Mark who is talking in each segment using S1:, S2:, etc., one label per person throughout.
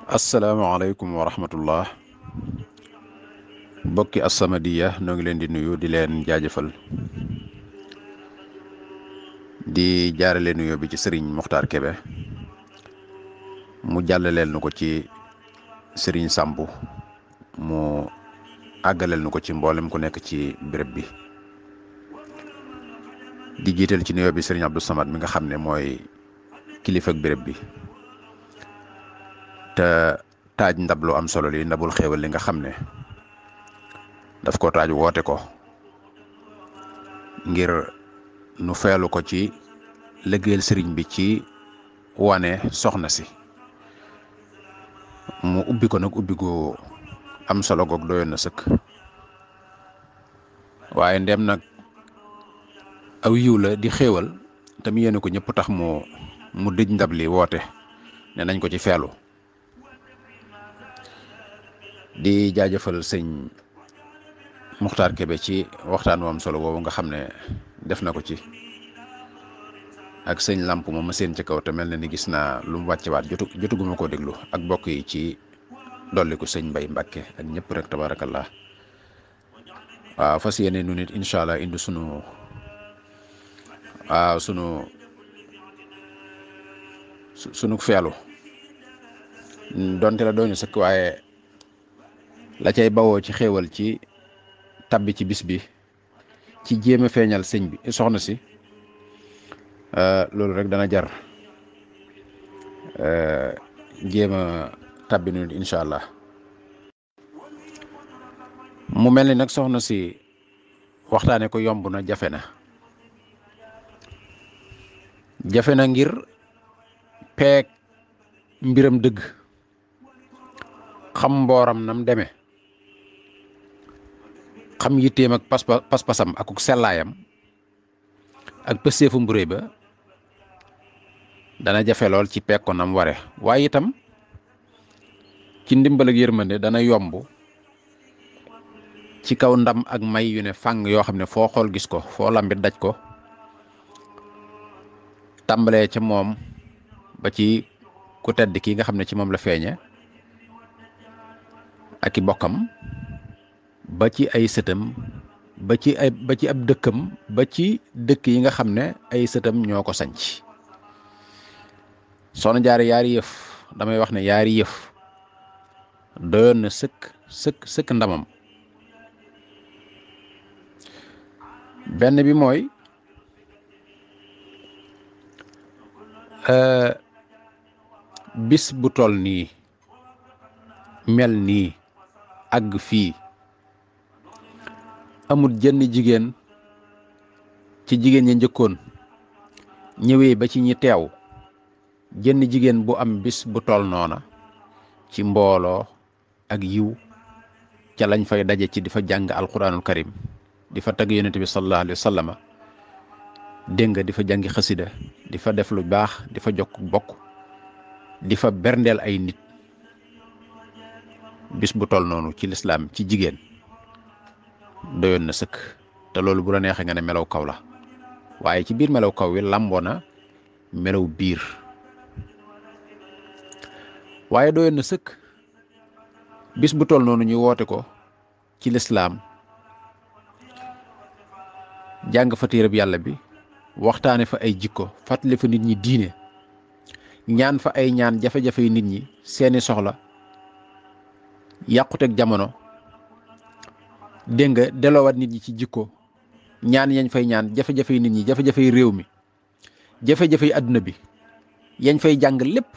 S1: asalaamaaleykum wa rahmatullah bokki As-Samadiyya noo ngi leen di nuyu di leen jaajëfal di jaarale nuyoo bi ci sëriñ Muxtaar Kebe mu jàllaleel nu ko ci sëriñ Sàmbu mu àggaleel nu ko ci mboolem ku nekk ci béréb bi di jiital ci nuyoo bi sëriñ Abdou Samad mi nga xam ne mooy kilifa ak béréb bi te taaj ndab lu am solo li ndabul xéewal li nga xam ne daf ko taaj woote ko ngir nu feelu ko ci liggéeyal sëriñ bi ci wane soxna si mu ubbi ko nag ubbi gu am solo goog doyoon na sëkk waaye ndem nag aw yiw la di xéewal te mu yéene ko ñëpp tax mu dëj ndab li woote ne nañ ko ci feelu di jaajëfal sëñ Muxtaar Kebe ci waxtaan wu am solo boobu nga xam ne def na ko ci ak sëñ Lamp moom ma seen ci kaw te mel na ni gis naa lu mu wàcce waat jotuguma koo déglu ak bokk yi ci dolli ko sëñ Mbay Mbàkke ak ñëpp rek tabarakallah waaw fas yéene nu nit incha allah indi sunu feelu donte la dooñu sëkk waaye la cay bawoo ci xéewal ci tabbi ci bis bi ci jéem a feeñal sëñ bi soxna si loolu rek dana jar jéem a tabbi nu incha allah mu mel ni nag soxna si waxtaane ko yomb na jafe na ngir peeg mbiram dëgg xam mbooram nam demee xam yitteem ak pas-pasam ak sellaayam ak pësteefu mburéy ba dana jafe lool ci peeg ko nam ware waaye itam ci ndimbal ak yërmande dana yomb ci kaw ndam ak may yu ne fàng yoo xam ne foo xool gis ko foo lambit daj ko tàmbalee ca moom ba ci ku tedd ki nga xam ne ci moom la feeñe ak i bokkam ba ci ay sëtam ba ci ab dëkkam ba ci dëkk yi nga xam ne ay sëtam ñoo ko sanc Soxna Jaara yaari yëf damay wax ne yaari yëf doyoon na sëkk ndamam benn bi mooy bis bu toll nii mel nii àgg fii amul jenn jigéen ci jigéen ñi njëkkoon ñëwee ba ci ñi teew jenn jigéen bu am bis bu toll noona ci mbooloo ak yiw ca lañ fay daje ci di fa jàng alquranul karim di fa tagg yonent bi sallallahu alayhi wa sallam dégg nga di fa jàngi xasida di fa def lu baax di fa jokk bokk di fa berndeel ay nit bis bu toll noonu ci lislaam ci jigéen doyoon na sëkk te loolu bu la neexee nga ne melaw kaw la waaye ci biir melaw kaw wi làmboo na melaw biir waaye doyoon na sëkk bis bu toll noonu ñu woote ko ci lislaam jàng fa téereb yàlla bi waxtaane fa ay jikko fàttali fa nit ñi diine ñaan fa ay ñaan jafe-jafe yi nit ñi seeni soxla yàquteeg jamono dégg nga deloowaat nit ñi ci jikko ñaan yañ fay ñaan jafe-jafe yi nit ñi jafe-jafe yi réew mi jafe-jafe yi àdduna bi yañ fay jàng lépp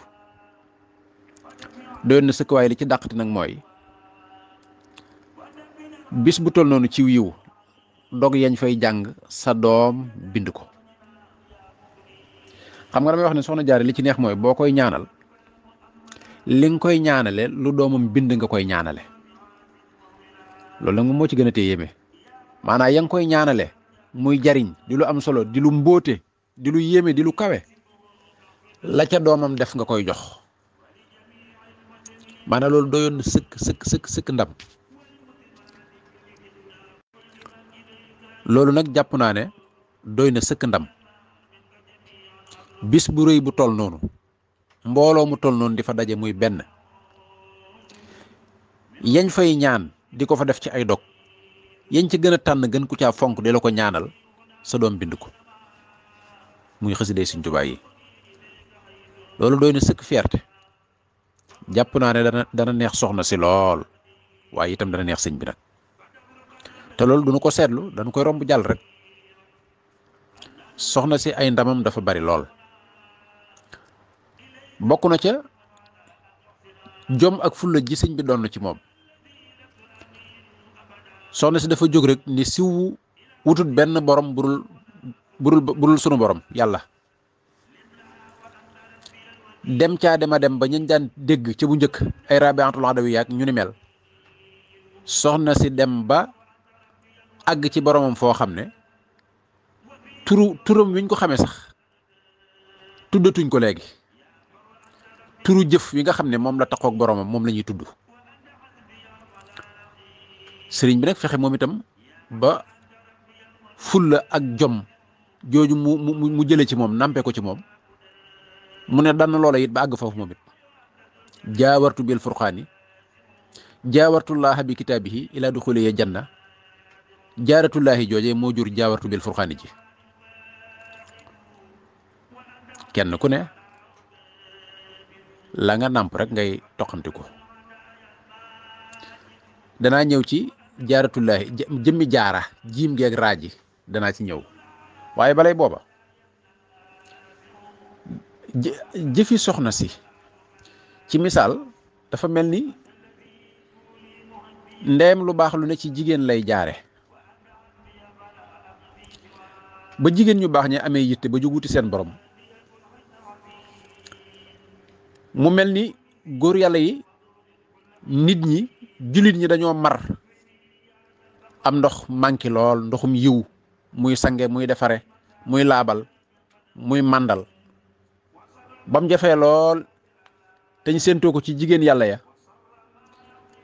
S1: doyoon na sëkk waaye li ci dàqati nag mooy bis bu toll noonu ci yiw dog yañ fay jàng sa doom bind ko xam nga damay wax ne soxna Jaara li ci neex mooy boo koy ñaanal li nga koy ñaanale lu doomam bind nga koy ñaanale loolu nag moom moo ci gën a tee yéeme maanaam ya nga koy ñaanale muy jariñ di lu am solo di lu mbóote di lu yéeme di lu kawe la ca doomam def nga koy jox maanaam loolu doyoon na sëkk ndam loolu nag jàpp naa ne doy na sëkk ndam bis bu rëy bu toll noonu mbooloo mu toll noonu di fa daje muy benn yañ fay ñaan di ko fa def ci ay dog yañ ci gën a tànn gën ku caa fonk di la ko ñaanal sa doom bind ko muy xasida Sëñ Tuubaa yi. loolu doy na sëkk fierté. jàpp naa ne dana neex soxna si lool waaye itam dana neex sëñ bi nag te loolu duñu ko seetlu dañu koy romb jàll rek. soxna si ay ndamam dafa bari lool. bokk na ca jom ak fulla ji sëñ bi doon na ci moom. soxna si dafa jóg rek ni siw wutut benn borom burul sunu borom yàlla. dem caa dema dem ba ñañ daan dégg ca bu njëkk ay rabiatul adawi yaak ñu ni mel. soxna si dem ba àgg ci boromam foo xam ne turam wiñ ko xamee sax tuddatuñ ko léegi. turu jëf wi nga xam ne moom la taxoog boromam moom la ñuy tudd. sëriñ bi nag fexe moom itam ba fulla ak jom jooju mu jële ci moom nampe ko ci moom mu ne dann loola it ba àgg foofu moom it. jaawartu bil furqaani jaawartullaaha bi kitaabihi ilaa duxuliya janna jaaratullaahi jooje moo jur jaawartu bil furqaani ji. kenn ku ne la nga nàmp rek ngay toqamti ko. danaa ñëw ci jaaratullaahi jëmmi jaara jiim geeg raaji danaa ci ñëw waaye balay booba jëfi soxna si ci misaal dafa mel ni ndeem lu baax lu ne ci jigéen lay jaare ba jigéen ñu baax ñi amee yitte ba jóg wuti seen borom. mu mel ni góor yàlla yi nit ñi jullit ñi dañoo mar am ndox manqué lool ndoxum yiw muy sange muy defare muy laabal muy màndal bam jafee lool te ñu séentoo ko ci jigéen yàlla ya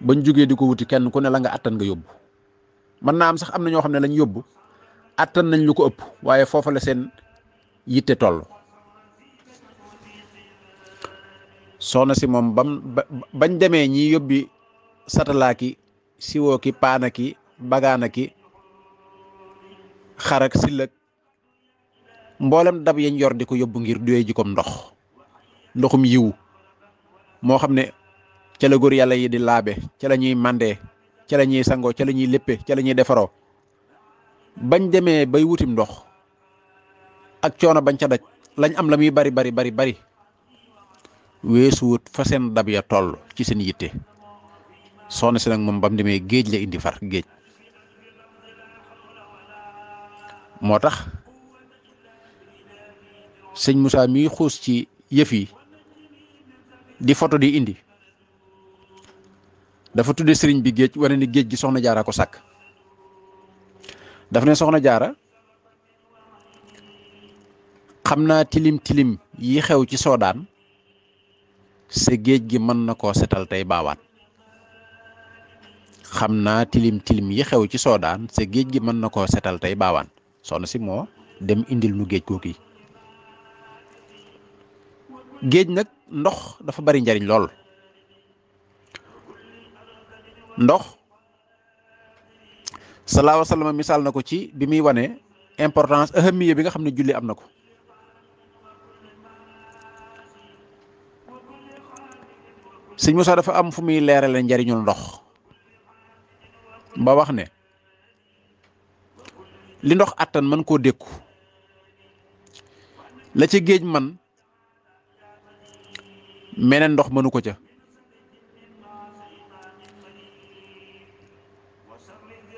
S1: bañ jógee di ko wuti kenn ku ne la nga attan nga yóbbu. mën naa am sax am na ñoo xam ne lañ yóbbu attan nañ lu ko ëpp waaye foofa la seen yitte toll. soxna si moom bañ demee ñi yóbbi satalaaki siwoo ki paana ki bagaana ki xarak sillak mboolem dab yañ yor di ko yóbbu ngir duyee ji kom ndoxum yiw moo xam ne ca la góor yàlla yi di laabe ca la ñuy mandee ca la ñuy sangoo ca la ñuy léppe ca la ñuy defaroo. bañ demee bay wutim ndox ak coono bañ ca daj lañ am la muy bari weesuwut fa seen dab ya toll ci seen yitte. soxna si nag moom bam demee géej la indi far géej. moo tax sëñ Moussa mi xuus ci yëf yi di photo di indi dafa tudde sëriñ bi géej wane ni géej gi soxna jaara ko sàkk. daf ne soxna jaara xam naa tilim yi xew ci soodaan sa géej gi mën na koo setal tey baawaat. xam naa tilim yi xew ci soodaan sa géej gi mën na koo setal tey baawaan. soxna si moo dem indil nu géej kooku yi. géej nag ndox dafa bari njariñ lool. ndox sallallahu alayhi wa sallam misaal na ko ci bi muy wane importance ahamiya bi nga xam ne julli am na ko. sëñ Moussa dafa am fu muy leerale njariñul ndox ba wax ne li ndox attan mën koo dékku la ca géej man meneen ndox mënu ko ca.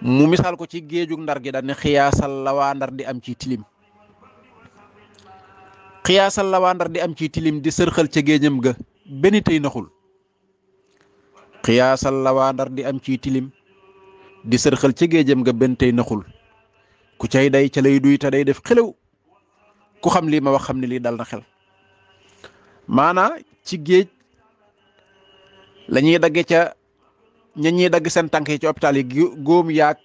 S1: mu misaal ko ci géejug ndar gi daal ne xiyaasal la waa ndar di am ci tilim. xiyaasal la waa ndar di am ci tilim di sërxal ca géejam ga benn tey naxul. xiyaasal la waa ndar di am ci tilim di sërxal ca géejam ga benn tey naxul. ku cay day ca lay duy te day def xelew ku xam lii ma wax xam ne lii dal na xel. maanaa ci géej la ñuy dagge ca ña ñuy dagg seen tànk yi ci hôpital yi góom yaag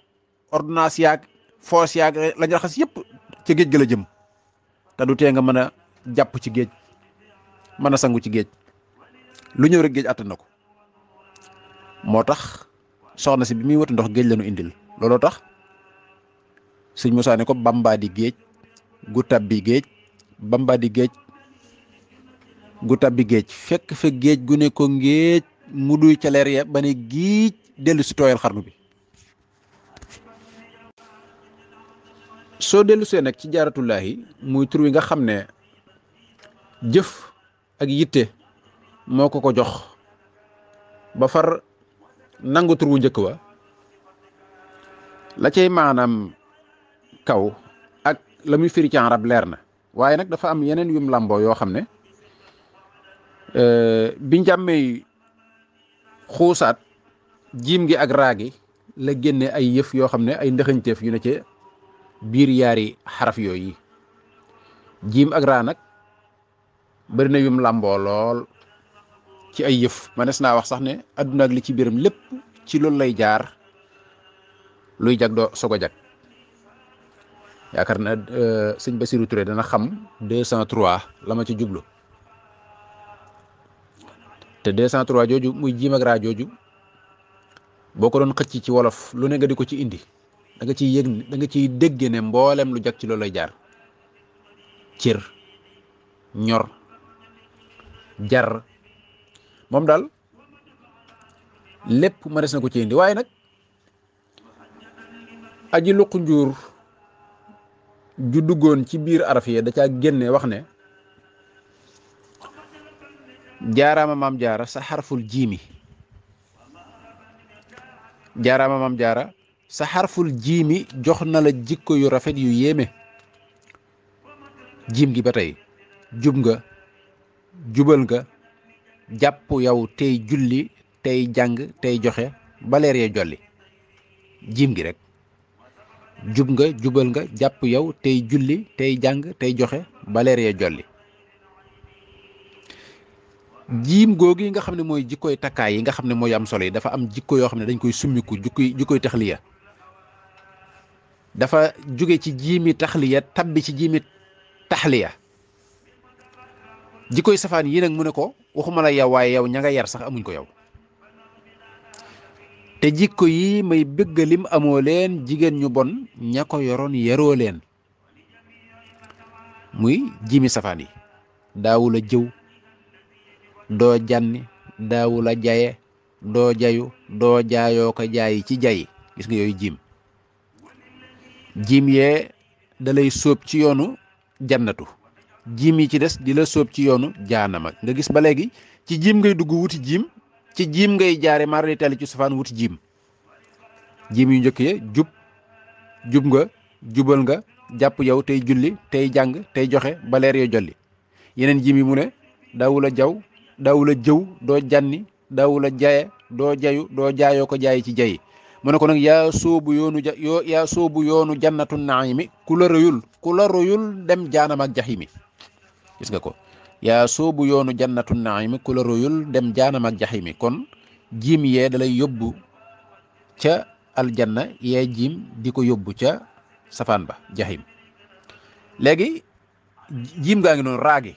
S1: ordonnance yaag foos yaag lañ raxas yëpp ca géej ga la jëm te du tee nga mën a jàpp ci géej mën a sangu ci géej lu ñëw rek géej àttan na ko. moo tax soxna si bi muy wëtu ndox géej la nu indil looloo tax sëñ Moussa ne ko Bamba di géej gu tabbi géej, Bamba di géej gu tabbi géej, fekk fa géej gu ne ko ngéej mu duy ca leer ya ba ne giij dellu si tooyal xarnu bi. soo dellu see nag ci jaaratullaahi muy tur wi nga xam ne jëf ak yitte moo ko jox ba far nangu tur wu njëkk wa, la cay maanaam kaw ak la muy firi ci arab leer na, waaye nag dafa am yeneen yum làmboo yoo xam ne bi njàmmee xuusaat jiim gi ak raa gi la génne ay yëf yoo xam ne ay ndëxañteef yu ne ci biir yaari xaraf yooyu. jiim ak raa nag bari na yum làmboo lool ci ay yëf, manes naa wax sax ne adduna ak li ci biiram lépp ci loolu lay jaar luy jag doo soog a jag. yaakaar na sëñ Bassirou Touré dana xam 203 la ma ci jublu, te 203 jooju muy jiim ak raa jooju boo ko doon xëcc ci wolof lu ne nga di ko ci indi, da nga ciy yëg, da nga ciy dégg ne mboolem lu jag ci loolu lay jaar. cër, ñor, jar, moom daal lépp ma des na ko ci indi. waaye nag aji luq njuur ju duggoon ci biir araf yi da caa génne wax ne jaaraama maam jaara sa xarful jiimi, jaaraama maam jaara sa xarful jiimi jox na la jikko yu rafet yu yéeme. jiim gi ba tey jub nga, jubal nga, jàpp yow tey julli tey jàng tey joxe ba leer yee jolli. jiim gi rek jub nga, jubal nga, jàpp yow tey julli tey jàng tey joxe ba leer yee jolli. jiim googu yi nga xam ne mooy jikkoy takkaay yi nga xam ne mooy am solo yi, dafa am jikko yoo xam ne dañ koy summiku, jikkoy taxliya, dafa jóge ci jiimi taxliya tabbi ci jiimi taxliya. jikkoy safaan yi nag mu ne ko waxuma la yow waaye yow ña nga yar sax amuñ ko yow. te jikko yi may bëggalim amoo leen, jigéen ñu bon ña ko yoroon yaroo leen. muy jiimi safaan yi, daawula jëw, doo janni, daawula jaye, doo jayu, doo jaayoo ko jaayi ci jayi. gis nga yooyu jiim. jiim yee da lay sóob ci yoonu jannatu, jiim yi ci des di la sóob ci yoonu jaanama. nga gis ba léegi ci jiim ngay dugg wuti jiim, ci jiim ngay jaare maarali tali ci safaan wuti jiim. jiim yu njëkk ye jub nga, jubal nga, jàpp yow tey julli tey jàng tey joxe ba leer yoo jolli. yeneen jiim yi mu ne daawula jaw, daawula jëw, doo janni, daawula jaye, doo jayu, doo jaayoo ko jaayi ci jayi. mu ne ko nag yaa soobu yoonu jannatu naimi, ku la royul dem jaanam ak jaximi. gis nga ko, yaa soobu yoonu jannatu naimi, ku la royul dem jaanam ak jaximi. kon jiim yee da lay yóbbu ca aljanna, yee jiim di ko yóbbu ca safaan ba jaxim. léegi jiim gaa ngi noonu raagi,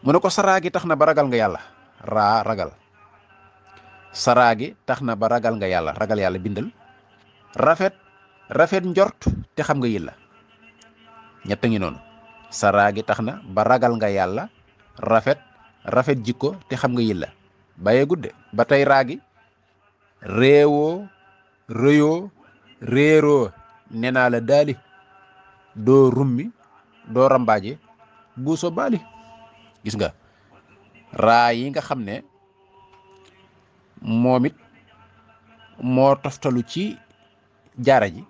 S1: mu ne ko sa raagi tax na ba ragal nga yàlla. raa ragal, saraagi tax na ba ragal nga yàlla, ragal yàlla bindal. rafet njort te xam nga yilla. ñett ngi noonu. saraagi tax na ba ragal nga yàlla, rafet jikko te xam nga yilla. bàyyee gudde ba tey raagi réewoo, rëyoo, réeroo, nee naa la daali, doo rummi, doo rambaaje, buuso baali. gis nga raa yi nga xam ne moom it moo toftalu ci jaara ji.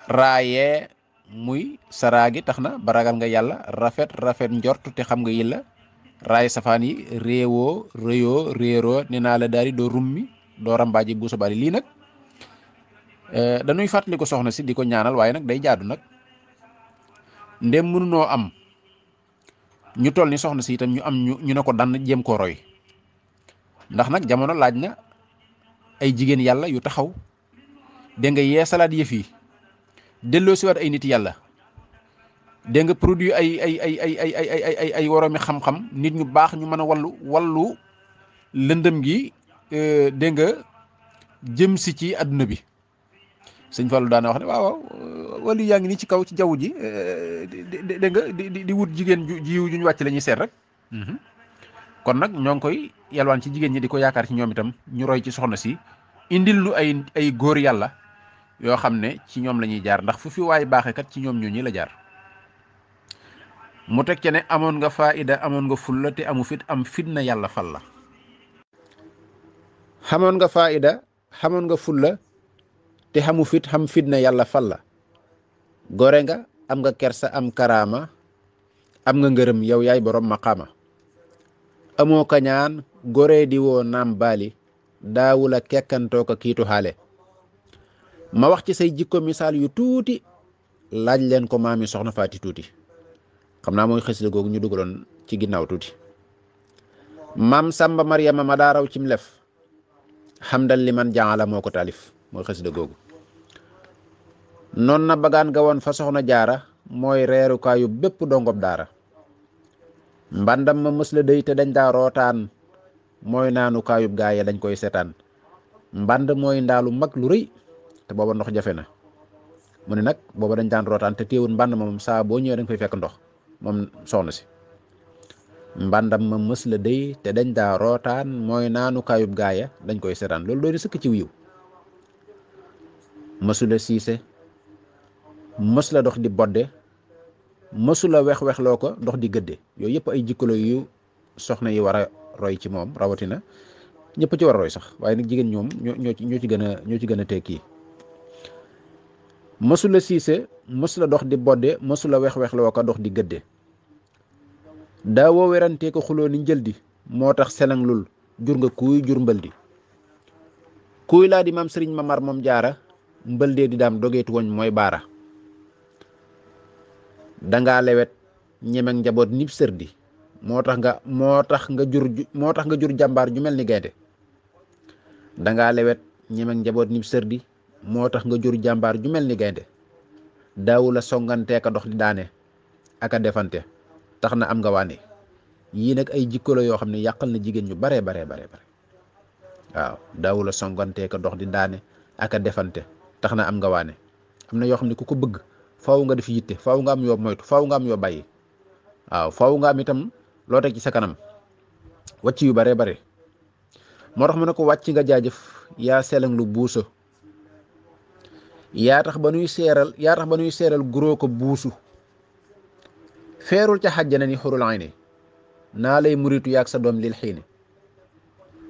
S1: raayee muy saraagi tax na ba ragal nga yàlla, rafet njort te xam nga yilla. raay safaan yi réewoo, rëyoo, réeroo, nee naa la daal di doo rummi, doo rambaaji, buusa bari. lii nag dañuy fàttali ko soxna si di ko ñaanal, waaye nag day jaadu nag ndem mënunoo am ñu toll ni soxna si itam ñu am ñu ne ko dann jéem koo roy. ndax nag jamono laaj na ay jigéen yàlla yu taxaw dégg nga yeesalaat yëf yi, delloo siwaat ay nit yàlla dégg nga produit ay woroomi xam-xam nit ñu baax ñu mën a wallu lëndëm gi dégg nga jëm si ci àdduna bi. sëñ Fallou daana wax ne waaw wali yaa ngi nii ci kaw ci jaww ji dégg nga di wut jigéen jiw ju ñu wàcc la ñuy seet rek. kon nag ñoo ngi koy yalwaan ci jigéen ñi di ko yaakaar ci ñoom itam ñu roy ci soxna si indil nu ay góor yàlla yoo xam ne ci ñoom la ñuy jaar ndax fu fi waay baaxee kat ci ñoom ñooñu la jaar. mu teg ca ne amoon nga faida amoon nga fulla te amu fit am fitna yàlla fal la. xamoon nga faida xamoon nga fulla te xamu fit xam fitna yàlla fal la. gore nga am nga kersa am karaama am nga ngërëm yow yaay borom maqaama. amoo kañaan gore di woo naam baali daawula kekkantoo ko kiitu xaale. ma wax ci say jikko misaal yu tuuti laaj leen ko maami soxna faati tuuti. xam naa mooy xasida googu ñu dugaloon ci ginnaaw tuuti. maam Samba Mariama ma daa raw cim lef xamdal li man jaala moo ko taalif mooy xasida googu. noon na bagaan ga woon fa soxna jaara mooy reerukaayu bépp dongob daara. mbandam ma mës la dey te dañ daa rootaan mooy naanu kaayub gaaya dañ koy seetaan. mband mooy ndaalu mag lu rëy te booba ndox jafe na mu ne nag booba dañ daan rootaan te téewul mband ma moom saa boo ñëwee dañ koy fekk ndox moom soxna si. mbandam ma mës la dey te dañ daa rootaan mooy naanu kaayub gaaya dañ koy seetaan loolu doy na sëkk ci wiiw. mësula siise mës la dox di bodde mësula wex-wex loo ko dox di gëdde yooyu yëpp ay jikkalo yu soxna yi war a roy ci moom rawatina ñëpp ci war a roy sax waaye nag jigéen ñoom ñoo ci gën a tekki. mësula siise mësula dox di bodde mësula wex-wex loo ko dox di gëdde. daawoo werantee ko xuloo ni njël di moo tax selang lul jur nga kuy jur mbël di. kuy laa di maam sëriñ Mamar moom jaara mbël dee di daam dogeetu woñ mooy baara. dangaa lewet ñemeg njaboot nib sërdi moo tax nga jur jàmbaar ju mel ni gaynde. dangaa lewet ñemeg njaboot nib sërdi moo tax nga jur jàmbaar ju mel ni gaynde. daawu la songantee ka dox di daane aka defante tax na am nga waane. yii nag ay jikko la yoo xam ne yàqal na jigéen ñu bare waaw daawu la songantee ka dox di daane aka defante tax na am nga waane. am na yoo xam ne ku ko bëgg faaw nga def yitte faaw nga am yoo moytu faaw nga am yoo bàyyi. waaw faaw nga am itam loo teg ci sa kanam wàcc yu bare moo tax mu ne ko wàcc nga jaajëf yaa selang lu buusa. yaa tax ba nuy seeral guroo ko buusu. feerul ca xàjjana ni xurul ayni naa lay muritu yaag sa doom lil xiini.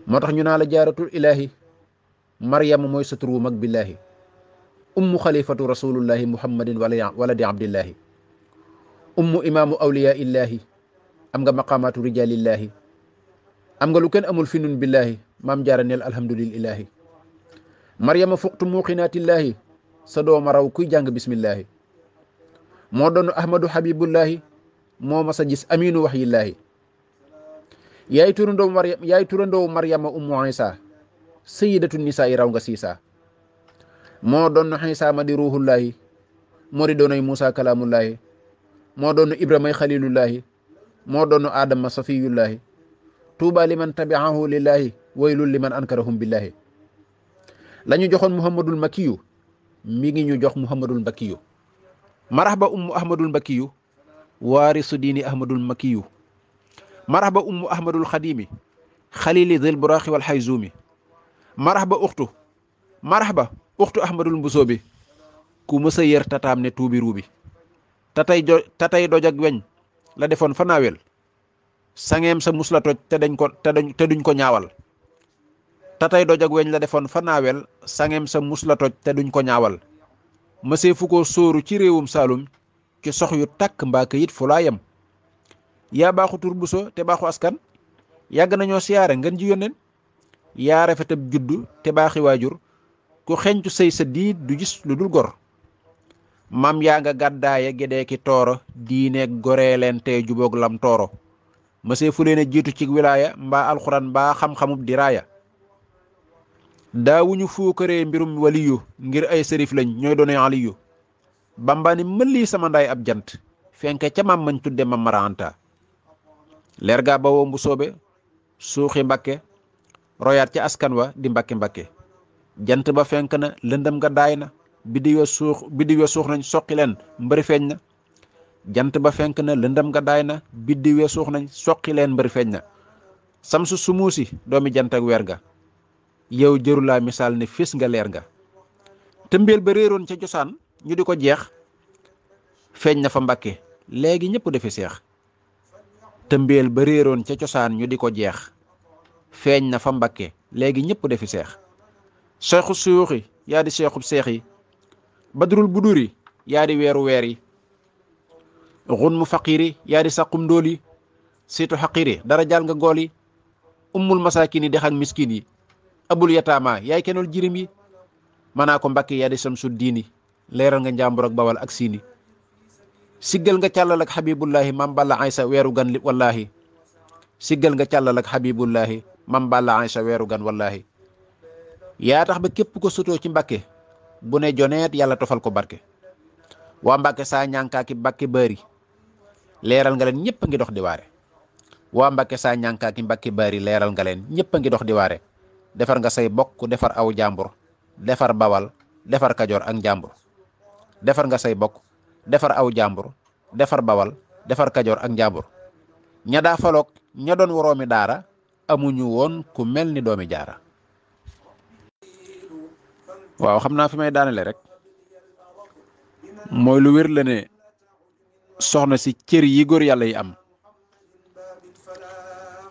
S1: moo tax ñu naa la jaaratul ilaahi maryama mooy sa tur wu mag billaahi. ummu xalifatu rasulullahi muhammadin waladi abdillahi. ummu imaamu awliyaa illaahi am nga maqaamaatu rijalillaahi. am nga lu kenn amul fi nun billaahi maam jaara neel alhamdulillahi. maryama fuqtu muuqinaatillaahi sa dooma raw kuy jàng bismillaahi. moo doon ahmadu habibullaahi moo ma sa gis aminu waxyillaahi. yaay turandoo maryama ummu isa sayidatu nisaa i raw nga siisaa. moo doon Iisaa ma di ruuhullaahi moo di doonay Muusaa kalaamullaahi. moo doon Ibrahima xalilullaahi moo doon Aadama safiyullaahi. tuuba liman tabiahu lillaahi waylul liman ankarahum billaahi. la ñu joxoon Muhammadul Makkiyu mi ngi ñu jox Muhammadul Mbakkiyu. marhaba ummu Ahmadul Mbakkiyu waarisu diini Ahmadul Makkiyu. marhaba ummu Ahmadul Xadimi xalili dil buraaxi wal xayzuumi. marhaba uxtu ahmadul mbusoobi ku mësa yër tataam ne tuubi ruubi. tatay doj ak weñ la defoon fa naawel sangeem sa mus la toj te duñ ko ñaawal. tatay doj ak weñ la defoon fa naawel sangeem sa mus la toj te duñ ko ñaawal. mësee fu ko sóoru ci réewum Saalum ci sox yu tàkk mbaa kayit fu laa yem. yaa baaxu tur buso te baaxu askan yàgg nañoo siyaare ngeen ji yónneen. yaa rafetab juddu te baaxi waajur ku xencu sëy sa diit du gis lu dul gor. mam yaa nga gàddaaya gedee ki tooro diineeg goree leen tey juboog lam tooro. mësee fu leen a jiitu ci wilaaya mbaa alxuraan mbaa xam-xamub diraaya. daawuñu fuukaree mbirum waliyu ngir ay sërif lañ ñooy doone aliyu. bambaani mëlii sama ndaay ab jant fenke ca maam mañ tudde Mam Mara Anta leer gaa ba woo Mbusoobe suuxi Mbakke royaat ca askan wa di Mbakke Mbakke jant ba fenk na lëndëm nga daay na biddiw ya suux nañ soqi leen mbëri feeñ na jant ba fenk na lëndëm nga daay na biddiw ya suux nañ soqi leen mbëri feeñ na samsu sumuusi doomi jant ak weer ga yow jërulaa misaal ne fis nga leer nga tëmbeel ba réeroon ca cosaan ñu di ko jeex feeñ na fa Mbakke léegi ñëpp defi seex tëmbeel ba réeroon ca cosaan ñu di ko jeex feeñ na fa Mbakke léegi ñëpp defi seex seexu suyuuxi yaa di seexub seex yi badrul buduri yaa di weeru weer yi xun mu faqiiri yaa di saqum ndóol yi siitu xaqiiri dara jaal nga gool yi ummul masaakin yi dex ak miskin yi abul yataama yaay kenul jirim yi manaa ko Mbakke yaa di samsu diini leeral nga njàmbur ak bawal ak siini siggal nga càllal ak xabibullahi mam balla aysa weeru gan li wallahi siggal nga càllal ak xabibullahi mam balla aysa weeru gan wallahi yaa tax ba képp ko sutoo ci Mbakke bu ne joneet yàlla tofal ko barke waa Mbakke saa ñànkaaki Mbakke bari leeral nga leen ñëpp a ngi dox di waare waa Mbakke saa ñànkaaki Mbakke bari leeral nga leen ñëpp a ngi dox di waare defar nga say bokk defar aw jàmbur defar bawal defar kajoor ak njàmbur defar nga say bokk defar aw jàmbur defar bawal defar kajoor ak njàmbur ña daa faloog ña doon woroomi daara amuñu woon ku mel ni doomi jaara waaw xam naa fi may daanele rek mooy lu wér la ne soxna si cër yi góor yàlla yi am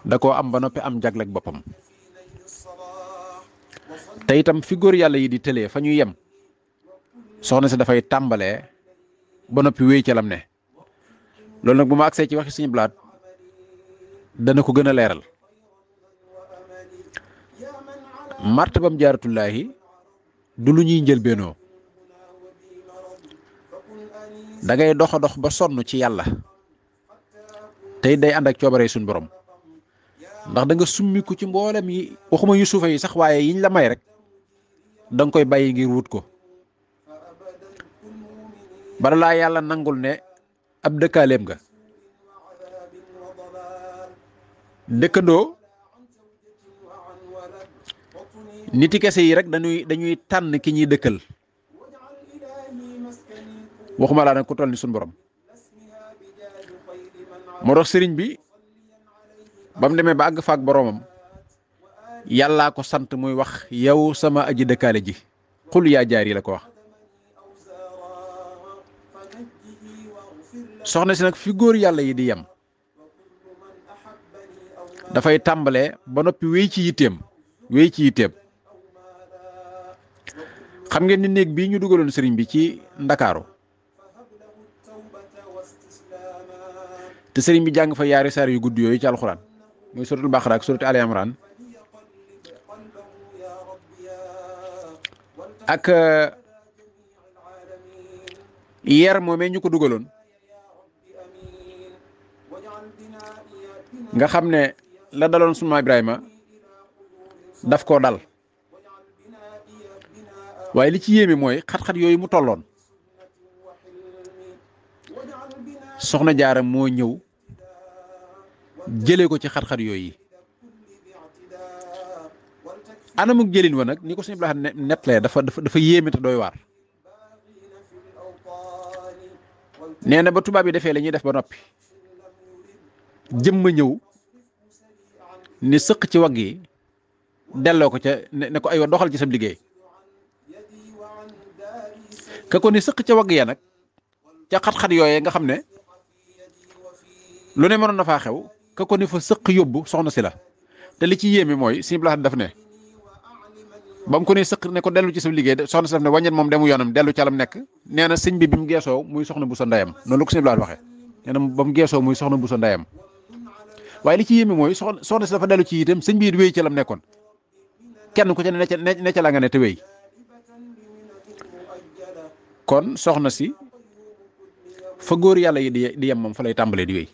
S1: da koo am ba noppi am jagleeg boppam te itam fi góor yàlla yi di tëlee fa ñuy yem soxna si dafay tàmbalee ba noppi wéy ca lam ne loolu nag bu ma agsee ci waxi Sëñ Blaat dana ko gën a leeral martabam jaaratullaahi du lu ñuy njëlbeenoo da ngay dox a dox ba sonn ci yàlla tey day ànd ak coobare suñ borom ndax da nga summiku ci mboolem yi waxuma yu suufe yi sax waaye yiñ la may rek da nga koy bàyyi ngir wut ko bala laa yàlla nangul ne ab dëkkaaleem nga dëkkandoo niti kese yi rek dañuy tànn ki ñuy dëkkal waxuma laa nag ku toll ni suñ borom moo tax sëriñ bi ba mu demee ba àgg faak boroomam yàllaa ko sant muy wax yow sama aji dëkkaale ji xul yaa jaar yi la ko wax soxna si nag fi góor yàlla yi di yem dafay tàmbalee ba noppi wéy ci yitteem xam ngeen ni néeg bii ñu dugaloon sëriñ bi ci ndakaaru te sëriñ bi jàng fa yaari saar yu gudd yooyu ci alxuraan muy suratul baqara ak suratul ali imran ak yeer moomee ñu ko dugaloon nga xam ne la daloon sunu Ibrahima daf koo dal waaye li ci yéeme mooy xat-xat yooyu mu tolloon soxna jaara moo ñëw jëlee ko ci xat-xat yooyu anamuk jëlin wa nag ni ko suñu blaxat nettalee dafa yéeme te doy waar nee na ba tubaab yi defee la ñuy def ba noppi jëmma ñëw ni sëq ci wagg yi delloo ko ca ne ko aywa doxal ci sa liggéey ka ko ni sëq ca wagg ya nag ca xat-xat yooyee nga xam ne lu ne mënoon na faa xew ka ko ni fa sëq yóbbu soxna si la te li ci yéeme mooy suñu blaxat daf ne ba mu ko ne sëq ne ko dellu ci sa liggéey soxna si daf ne wàññet moom demu yoonam dellu ca lam nekk nee na sëñ bi mu geesoo muy soxna bu sa ndeyam noonu la ko suñu blaxat waxee nee na ba mu geesoo muy soxna bu sa ndeyam waaye li ci yéeme mooy soxna si dafa dellu ci itam sëñ bi it wéy ca lam nekkoon kenn ku ca ne ca la nga ne te wéy kon soxna si fa góor yàlla yi di yem moom fa lay tàmbalee di wéy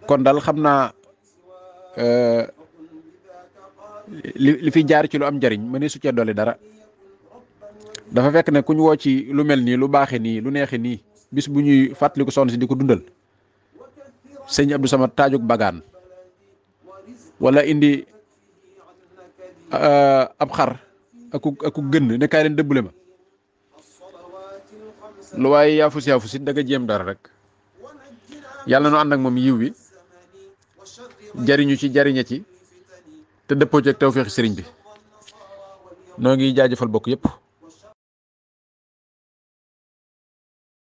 S1: kon daal xam naa li fi jaar ci lu am njariñ ma ne su cee dolli dara dafa fekk ne ku ñu woo ci lu mel nii lu baaxe nii lu neexe nii bis bu ñuy fàttaliku soxna si di ko dundal sëñ Abdou Samad taajug bagaan wala indi ab xar aku gën ne kaay leen dëbbale ma lu waaye yaafus it da nga jéem dara rek yàlla nu ànd ak moom yiw bi jariñu ci jariñe ci te dëppoo ci ak tawfeexi sëriñ bi noo ngi jaajëfal bokk yépp